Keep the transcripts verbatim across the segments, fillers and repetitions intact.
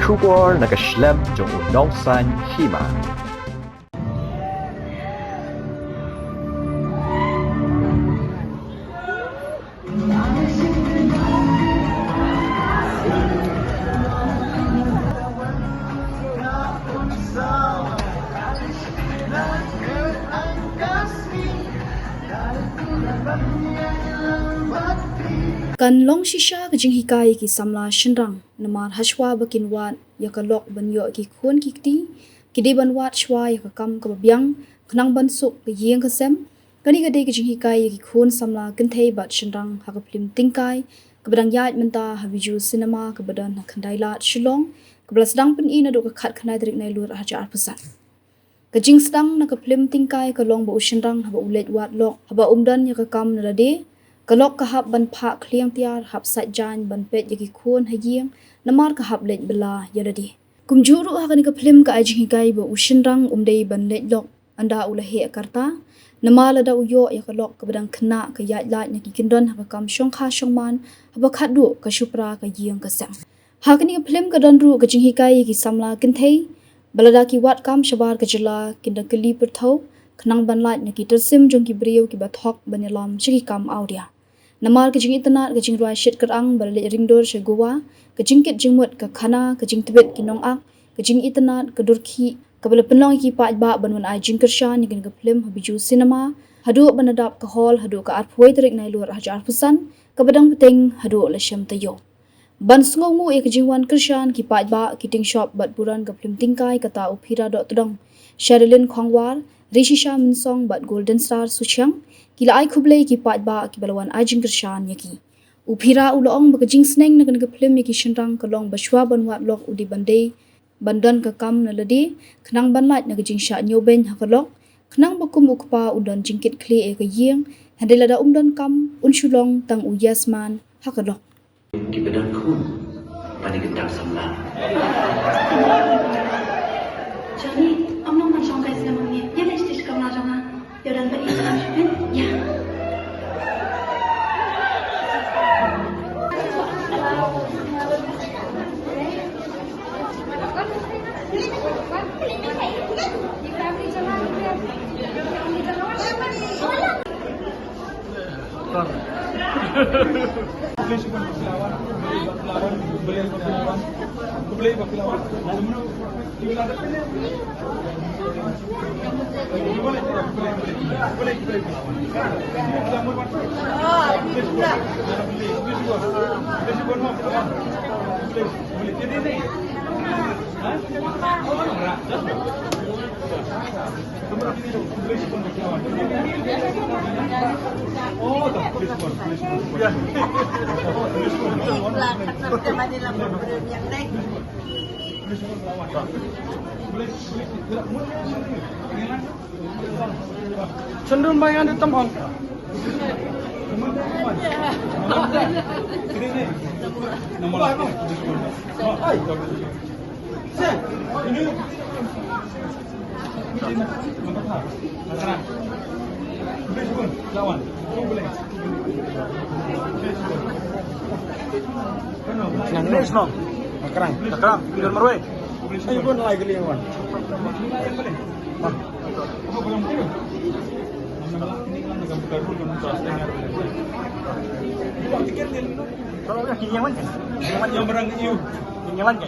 Khubor na ka shlem jong u nongsaiñ hima. Kan long shisha ka jinghikai ïa ki samla shynrang, namar hashwa ba kin wad ïa ka lok ban ïoh ki khun ki kti, ki dei ban wad shwa ïa ka kam kaba biang, khnang ban suk ka ïing ka sem. Kane ka dei ka jinghikai ïa ki khun samla kynthei bad shynrang ha ka phlim Tingkai, kaba dang ïaid mynta ha Bijou Cinema kaba don ha Khyndailad, Shillong, kaba la sdang pyni naduh ka khatkhyndai tarik Nailur arhajar arphew san. Ka jingsdang na ka phlim Tingkai ka long ba u shynrang haba u leit wad lok, haba um don ïa ka kam na lade, ka lok ka hap ban phah khlieng tiar, hap sait jaiñ ban peit ïa ki khun ha ïing, namar ka hap leit bylla ïa lade. Kumjuh ruh ha kane ka phlim ka ai jinghikai ba u shynrang um dei ban leit lok ynda u la heh ka rta, namar lada u ïoh ïa ka lok kaba dang khynnah ka ïaid lait na ki kyndon ha ka kam shongkha shongman, haba khatduh ka shu pra ka ïing ka sem. Ha kane ka phlim ka don ruh ka jinghikai ïa ki samla kynthei, ba lada ki wad kam shabar ka jylla kin da kylli pyrthew, khnang ban lait na ki tyrsim jong ki briew kiba thok ban ïalam sha ki kam awria. Namar ka jingitynnad ka jingrwai shit kyrang ba la leit ringdur sha Goa, ka jingkit jingmut ka khana, ka jingtbit ki nongak, ka jingitynnad, ka dur khih, kaba la pynlong ïa ki paidbah ban wan ai jingkyrshan ïa kane ka phlim ha Bijou Cinema, haduh ban da dap ka hall, haduh ka arphew wei tarik Nailur arhajar arphew san, kaba dang bteng haduh la shem taïew. Ban sngewnguh ïa ka jingwan kyrshan ki paidbah, ki tyngshop bad buran ka phlim Tingkai kata u Phira Dohtdong, Sherilyn Khongwar, Rishisha Mynsong bad Golden Star Suchiang, ki la ai khublei ki paidbah kiba la wan ai jingkyrshan ïa ki. U Phira u la ong ba ka jingsneng na kane ka phlim ïa ki shynrang ka long ba shwa ban wad lok u dei ban dei, ban don ka kam na lade, khnang ban lait na ka jingshah ñiewbeiñ ha ka lok, khnang ba kum u kpa un don jingkit khlieh ïa ka ïing, hynrei lada um don kam, un shu long tang u yes man ha ka lok. Kiba don khun, ba ni ka dang samla. Johnny, ym long ban shongkai snem ong ne. Ïa leit sha kamra jong nga. Ïa don ba i kam shipin. Ïa. Chundun bai ngan di tam ong. Nang ni shnong. Makrang. Makrang. Pidon marwei. Ayo pun lai kali wan. Kalau dah kini yang mana? Yang mana? Yang mana? Yang mana?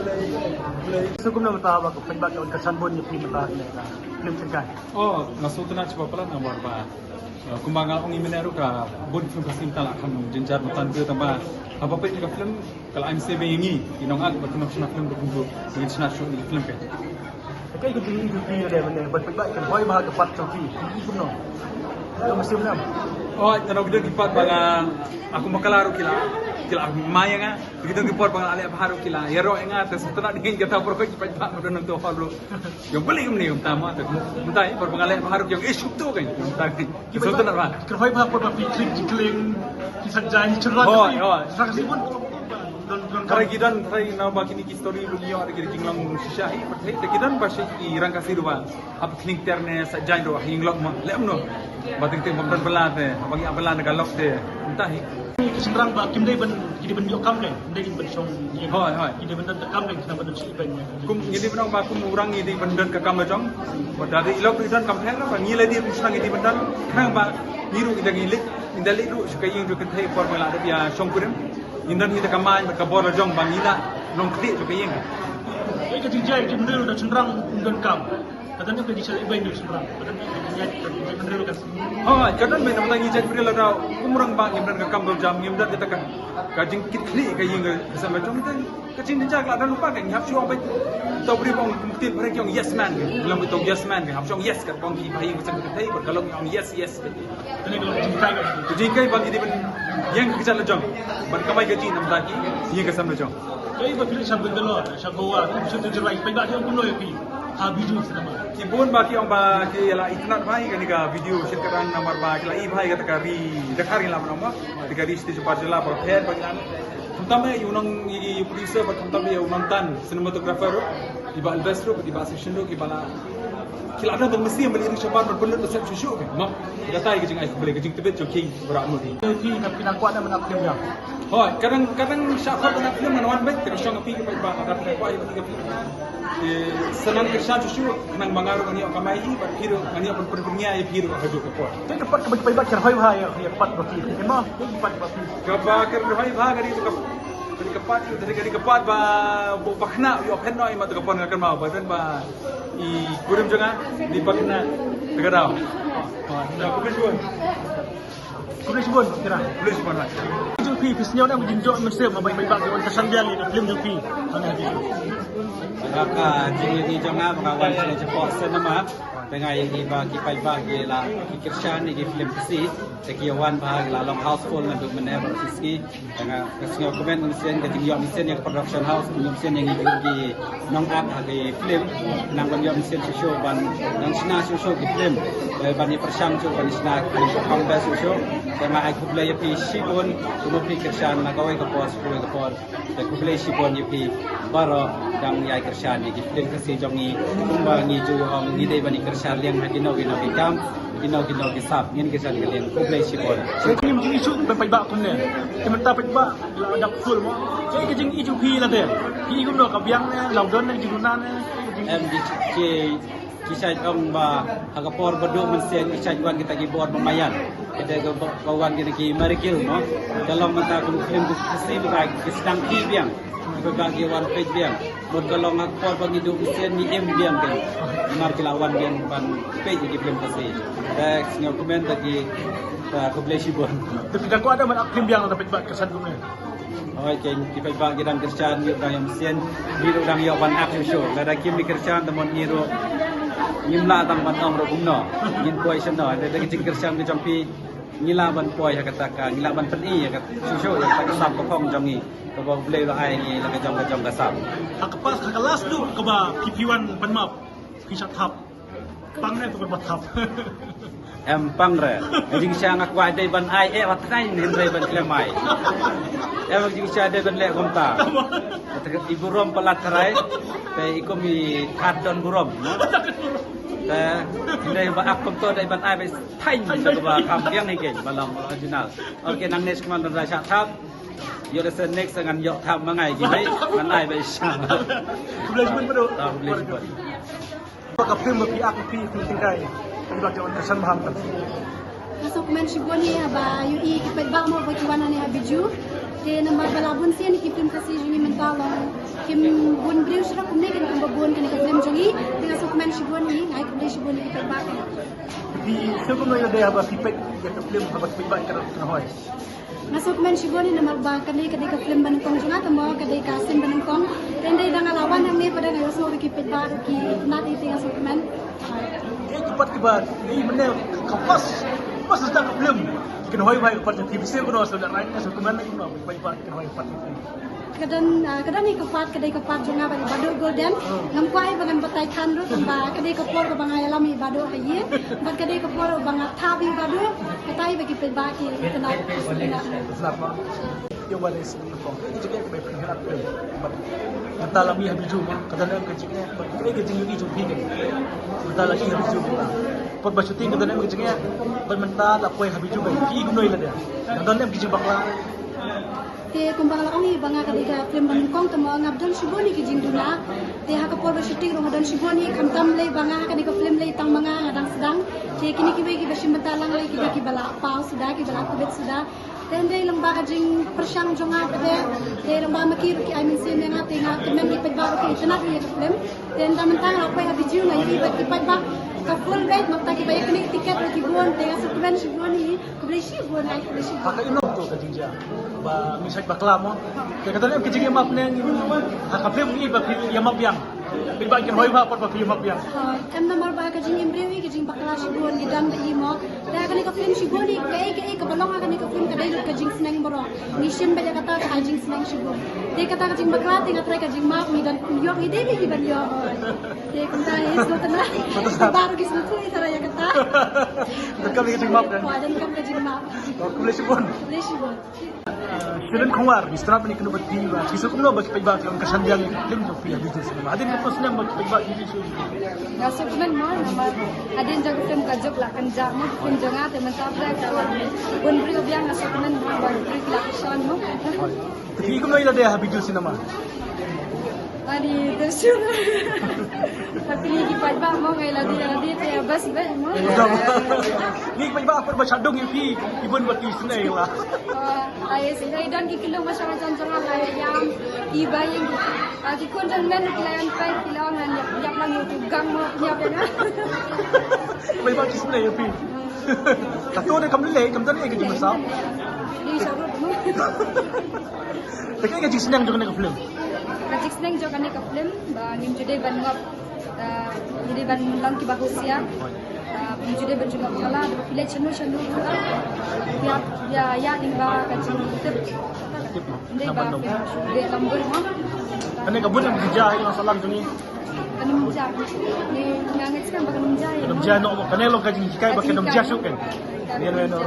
Sngewbha mynta ba ka paidbah ki wan kyrshan bun ïa phi mynta ha kane ka film tyngkai. Oh, nga sngewtynnat shibun palat namar ba, eh, kumba nga ong mynne ruh ka bun film Khasi mynta la kham jynjar mynta, tang ba haba peit ka film ka la ai mynsiem ïa ngi ki nongakt bad ki nongshna film ruh kumjuh, ngi shna shuh ïa ki film ka. Kaei ka jingïohi jong phi ïa lade mynne, bad paidbah ki kynhoi bha ka part jong phi, ki kumno? Ka mynsiem ne em? Oh, ka dang ki don ki part ba nga, aku makala ruh ki la, ki la mai ïa nga. Ki don ki por ba nga la leh bha ruh ki la ïaroh ïa nga, te sngewtynnat ïa nga kata por ki paidbah ba don hangto hall ruh. Ïong balei kumne kumta ma, te mynta por ba nga leh bha ruh ki ïong, eh, shuh to kan, kumta kan. Ki sngewtynnat bha. Kynhoi bha por ba phi klik jingkling ki Saitjaiñ, Shynrang Khasi. Hooid, hooid. Shynrang Khasi bun. Don, don. Tharai ki don, tharai naba kine ki story ruh ïoh da ki jinglong shisha hi, te ki don ba shi ki Rang Khasi ruh ba hap khning ter ne Saitjaiñ ruh ha ïing lok ma, leh kumno? Ba teng teng bym don bylla te, haba ngi ap bylla na ka lok te, mynta hi. Ki Shynrang ba kim dei ban, ki dei ban ïoh kam dei, kim dei ban shong ïing. Hooid, hooid. Ki dei ban don ka kam dei, ki dei ban don shi ban. Kum ngi dei ban ong ba kum u Rang ngi dei ban don ka kam la jong. Ba da dei i lok dei don kam pher ba ngi la dei ban shong ngi dei ban don. Khnang ba ngi ruh ngi da ngi leit, ngi da leit ruh sha ka ïing jong ka kynthei por ba la dep ïa shong kurim. Ngi don ngi da ka main bad ka bor la jong ba ngi la long kdih jong ka ïing. Ei ka jingjia ka jingmynriew da Shynrang um don kam. Ka don ka dei sha leh beiñ da Shynrang. Ka don ka jingjia ka jingmynriew ka. Ha, ka don beiñ namar ngi jait briew la da kum Rang ba ngim don ka kam ka jam, ngim don kata ka, ka jingkit khlieh ka ïing ka sem la jong te. Ka jingjia ka la don lypa ka ngi hap shu ong beiñ. To briew ba ong kum ktien phareng ki ong yes man ka. Ngi long beiñ to yes man ka. Hap shu ong yes ka ong ki ba ïing ka sem ka kynthei bad ka long ong yes, yes. Kane ka long ka jinghikai ka. Ka jinghikai ba ngi dei ban ïeng ka kjat la jong. Ban kamai ka jingim namar ki ïeng ka sem la jong. Kaei ba phi leit sha Bangalore, sha Goa, sha Gujarat, paidbah ki ong kumno ïa phi ha Bijou Cinema? Ki bun ba ki ong ba ki la itynnad bha ïa kane ka video Shyrkhat Rang namar ba ki la i bha ïa kata ka ri Dkhar ngi lah ban ong ba. Kata ka ri stage bar jylla ba pher ba ngi lah. Khamtam ïa u nong, ïa u producer bad khamtam ïa u nongtan cinematographer ruh, i Bah Elvis ruh, i Bah Session ruh, ki ba la, ki la don tang mynsiem ban ïa ri shabar ban pynlut da set shuh shuh. Mo, kata hi ka jingai khublei, ka jingtbit jong ki. Baroh mut hi. Phi na, phi nang kwah na ban ap film ïa? Hooid, ka dang, ka dang shah kwah ban ap film, ngan wan beit, te ka shong ha phi ki paidbah, lada phi kwah ïa phi ka film. Te sa nang kyrshan shuh shuh, khnang ba nga ruh ngan ïoh kamai hi, bad phi ruh ngan ïoh pyn, pyn, pynïaid ïa phi ruh ha kajuh ka por. Te ka part kaba ki paidbah ki kyrhoi bha ïa, ïa ka part ba phi. Ïa mo, ka part ba phi. Kaba kyrhoi bha ka dei ka, ka dei ka part, ka dei ka part ba, ba, ba khynnah ïoh phet noh ïa ma, te ka por nga kynmaw ba don ba i kurim jong nga dei ba khynnah te ka daw. Hooid, khublei shibun. Khublei shibun, Kira. Khublei shibun, hai. Jong phi, phi sngew ne em ka jingjop mynsiem ba i paidbah ki wan kyrshan biang ïa ka film jong phi. Ka jingïohi jong nga ba nga wan sha Jaipur Cinema. Te nga ïohi ba ki paidbah ki la ki kyrshan ïa ki film Khasi. Te ki wan bha, ki la long housefull naduh mynne baroh shi sngi. Te nga, nga sngewkmen mynsiem, ka jingïoh mynsiem ïa ka production house, ka jingïoh mynsiem ïa ngi ki nongakt ha ki film, nang ban ïoh mynsiem shuh shuh ban nang shna shuh shuh ki film, eh, ban ïa pyrshang shuh ban shna ki film best shuh shuh. Te nga ai khublei ïa phi shibun, kumba phi kyrshan na kawei ka por sha kawei ka por. Te khublei shibun ïa phi baroh dang ïa kyrshan ïa ki film Khasi jong ngi, kumba ngi ju ong ngi dei ban ïa kyrshan liang ha kino kino ki kam. Kino kino ki sap ngin ki san ka liang. Khublei shibun. Sa ki nim jing issue ban paidbah kumne. Ki mynta paidbah la dap full mo. Sa ka jing issue phi la de. Phi kumno ka biang ne, la don ne, jingduna ne. Em ki ki ki shait ong ba ha ka por ba duk mynsiem ki shait wan kita ki bor ba mayan. Kita ka ba, ba wan kita ki miracle mo. Ka long mynta kum film ki si ba ki sdang ki biang. Ki ba ki wan peit biang. Mut ka long ha ka por ba ngi duk mynsiem ngi im biang te. Namar ki la wan biang ban peit ïa ki film Khasi. Te sngewkmen da ki, ah, khublei shibun. Te phi da kwah da ban ap film biang da paidbah kyrshan kumne. Hooid, ki paidbah ki dang kyrshan, ngi dang ïoh mynsiem, ngi ruh dang ïoh ban ap shuh shuh. Lada kim kyrshan da mon ngi ruh ngim lah tang ban ong ruh kumno. Ngin poi shano, da ki jingkyrshan ki jong phi. Ngi lah ban poi ha kata ka, ngi lah ban pyni ïa ka shisha ïa kata ka sap ka phong jong ngi. Kaba U Blei u la ai ngi la ka jong ka jong ka sap. Ha ka pas ha ka last tu kaba phi phi wan pan map phi shah thap. Pang ne tu kaba thap. Em pang re. Ka jingshisha nga kwah dei ban ai eh wat nai hynrei ban khlem ai. Em ka jingshisha dei ban leh kumta. Kata ka i burom palat tharai. Te i kum i khat don burom. Te hynrei ba ap kumto dei ban ai ba Thank you ba kham biang ni ke ba long original. Okay, nang next kman da sha thap. Yo da sen next ngan yo thap ma ngai ki bai. Ngan ai bai sha. Khublei shibun bro. Ah, khublei shibun. Ba ka film ba phi ak phi film tingkai. Phi ba ka on ka san baham kan. Ka suk men shibun ni ba yu i ki pet ba mo ba ki wan ni ha Bijou. Te namar ba la bun sien ki film Khasi jong ngi mynta long kim bun briew shuh kumne, kane kumba bun kane ka film jong ngi. Te nga sngewkmen shibun ïa ngi, ngai khublei shibun ïa ki paidbah. Te sngewkmen ïa lade haba phi peit ïa ka film, haba phi peit ba ka Kynhoi. Nga sngewkmen shibun ïa namar ba kane ka dei ka film ba nyngkong jong nga, tangba ka dei ka sien ba nyngkong. Te ynda nga la wan hangne pat nga ïohsngew ba ki paidbah ki itynnad ïa, te nga sngewkmen. Ei, ki pat kiba, ei, mynne ka first, first sdang ka film. Ki Kynhoi ba ki pat ki bisi ko no, so da rai na so kmen na ki no, ba ki pat ki Kynhoi pat. Ka don, ah, ka don hi ka part, ka dei ka part jong nga ba i Baduh Golden. Ngam kwah ba ngan batai than ruh, tangba ka dei ka por ba nga ïalam i Baduh ha ïing. Bad ka dei ka por ba nga thap i Baduh, katai ba ki paidbah ki itynnad, ki itynnad. Ïa, wat is nyngkong. Ka jingeh kaba pynhiar pynhiar. Mynta la mih ha Bijou mo, ka don em ka jingeh, ka jingeh jong phi. Mynta la mih ha Bijou mynta. Pat ba shooting ka don em ka jingeh, bad mynta la poi ha Bijou ba phi kumno ïa lade. Ka don em ka jingbakla. Te kumba nga la ong hi ba nga ka dei ka film ba nyngkong, te mo nga don shibun ïa ki jingduna. Te ha ka por ba shooting ruh nga don shibun ïa, khamtam lei ba nga ha kane ka film lei tang ma nga nga dang sdang. Te kine kiwei kiba shim bynta lang lei kiba, kiba la paw suda, kiba la kubit suda. Te hynrei lyngba ka jingpyrshang jong nga pat, te lyngba ma ki ruh ki ai mynsiem ïa nga, te nga kmen ki paidbah ruh ki itynnad ïa ka film. Te ynda mynta nga la poi ha Bijou nga ïohi ba ki paidbah ka full beit, mynta kiba ïa kane tiket ruh ki bun, te nga sngewkmen shibun ïa ngi, khublei shibun, ai khublei shibun. Ha ka ino to ka jingjia ba ngi shait bakla mo. Te ka don em ka jingïamap ne ha ka film ngi ba phi ïamap biang. Phi ba kin hoi ba pat ba phi ïamap biang. Ha, em namar ba ka jingim briew hi ka jingbakla shibun, ngi don ba ïohi mo. Te ha kane ka film shibun hi kaei kaei kaba long ha kane ka film ka dei lut ka jingsneng baroh. Ngi shim ba ïa kata ka ai jingsneng shibun. Te kata ka jingbakla te nga trai ka jingmap, ngi don ïoh, ngi dei ba ngi ban ïoh. Te kumta hi sngewtynnat. Baroh ki sngewthuh hi trai ïa kata. Donkam ka jingmap kan. Wa, donkam ka jingmap. Khublei shibun. Khublei shibun. Shalin Khongwar, ngi sngewtynnat ban ïakynduh bad phi ba phi sngewthuh kumno ba ki paidbah ki ong kyrshan biang ïa ka film jong phi ha Bijou Cinema. Hadien katno snem ba ki paidbah ki Bijou. Nga sngewkmen mo namar hadien jong ka film ka jop la kynjah mo, film jong nga te mynta phi la ka bun briew biang, nga sngewkmen ba briew ki la kyrshan mo. Te phi kumno ïa lade ha Bijou Cinema? Ani, te sure. Tapi ki paidbah mo nga ïa lade, ïa lade te best best mo. Ngi ki paidbah por ba shadung ïa phi, ki bun ba ki snei la. Ai, snei don ki kyllung ba shong ha jan jong nga la ïam. Ki ba ïeng, ah, ki khun jong men ki la ïam pai, ki la wan ïap, ïap lang ïa u gang mo, ïap ïa nga. Bai ba ki snei ïa phi. Kato de kam lei, kam don ïa ka jingmynsaw. Di sharut mo. Te kaei ka jingsneng jong kane ka film? Ka jingsneng jong kane ka film ba ngim ju dei ban ngop. Ah, ngi dei ban long kiba husiar. Ah, ngi ju dei ban jngoh phylla, da phi leit shano shano ruh. Ïa, ïa, ïa, lyngba ka jingtip. Tip mo. Dei ba phi leit lambur mo. Kane ka bun em ka jia ha ïing ha sahlang jong ngi. Kan ym jia. Ngi, nga ngeit skhem ba kan ym jia. Kan ym jia noh mo. Kane long ka jinghikai ba kan ym jia shuh kan. Ngi ngeit noh.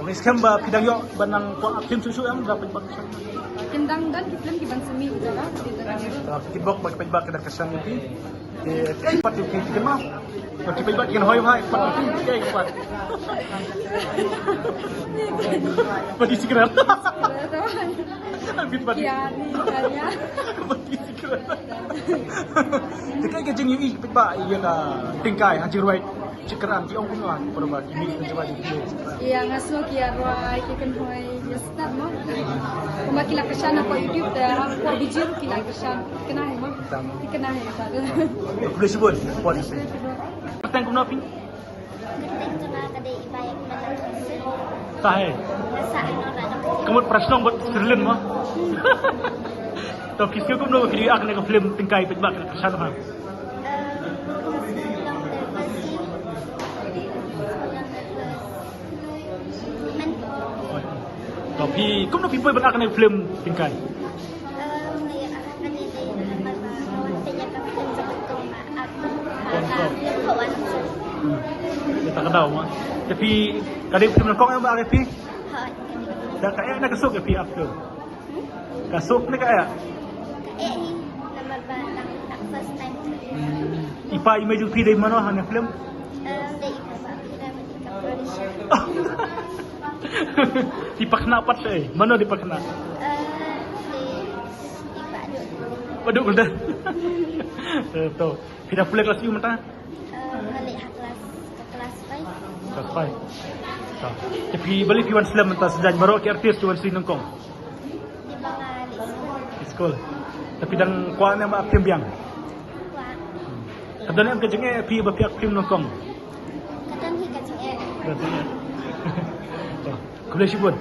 Ngi skhem ba phi dang ïoh ban nang kwah film shuh shuh em da phi bak. Kin dang don ki film ki ban sngewthuh jala. Ki bok ba phi bak ka da ka sang ki. Te, te, pat tu ki, ki map. Bad ki paidbah kin hoi bha, pat tu ki, ki pat. Bad ki sikrat. Bad ki sikrat. Te kaei ka jingïohi paidbah ïa ka tyngkai ha jingrwai Shikran, ki ong kumno, paidbah ki mih ka jingrwai. Ïa, nga sngew ki ïa rwai ki kynhoi ïa stad mo. Kumba ki la kyrshan hapoh YouTube te hapoh Bijou ki la kyrshan. Kynhoi mo. Kynhoi. Khublei shibun. Pon. Kyrteng kumno phi? Kyrteng jong nga ka dei Ibai Iqbal Lakhonse. Tahe. Ka mut prashnong bad Sirlin mo. To phi sngew kumno ba ki ïa kane ka film Tyngkai Paidbah ka kyrshan ha? Em, long da ka si. Long da ka si. To phi kumno phi poi ban act kane ka film Tyngkai? Em, nga ïa act kane dei namar ba nga wan peit ïa ka film jong ka kong ba act. Kong, kong. Ka wan. Hmm. Ïa ta ka daw ma. Te phi ka dei film nyngkong em ba act ïa phi? Hooid. Da ka eh na ka suk ïa phi act film? Hmm? Ka suk ne ka eh? Ka eh hi namar ba dang first time. Hmm. I pa i mei jong phi dei mano ha kane ka film? Em, dei i pa ba phi dei Phi pakna pat eh. Mano dei pakna? Eh, dei, dei Bah Duk. Bah Duk Golden. Eh, to. Phi da pule klas ïu mynta? Eh, nga leh ha klas, klas five. Klas five. To. Te phi balei phi wan slem mynta, sdang baroh ki artist ki wan sdang nyngkong? Cool. Te phi dang kwah ne ba phim biang? Ka don em ka jingeh phi ba phi ïa phim nyngkong? Ka don hi ka jingeh. Ka jingeh. Khublei shibun.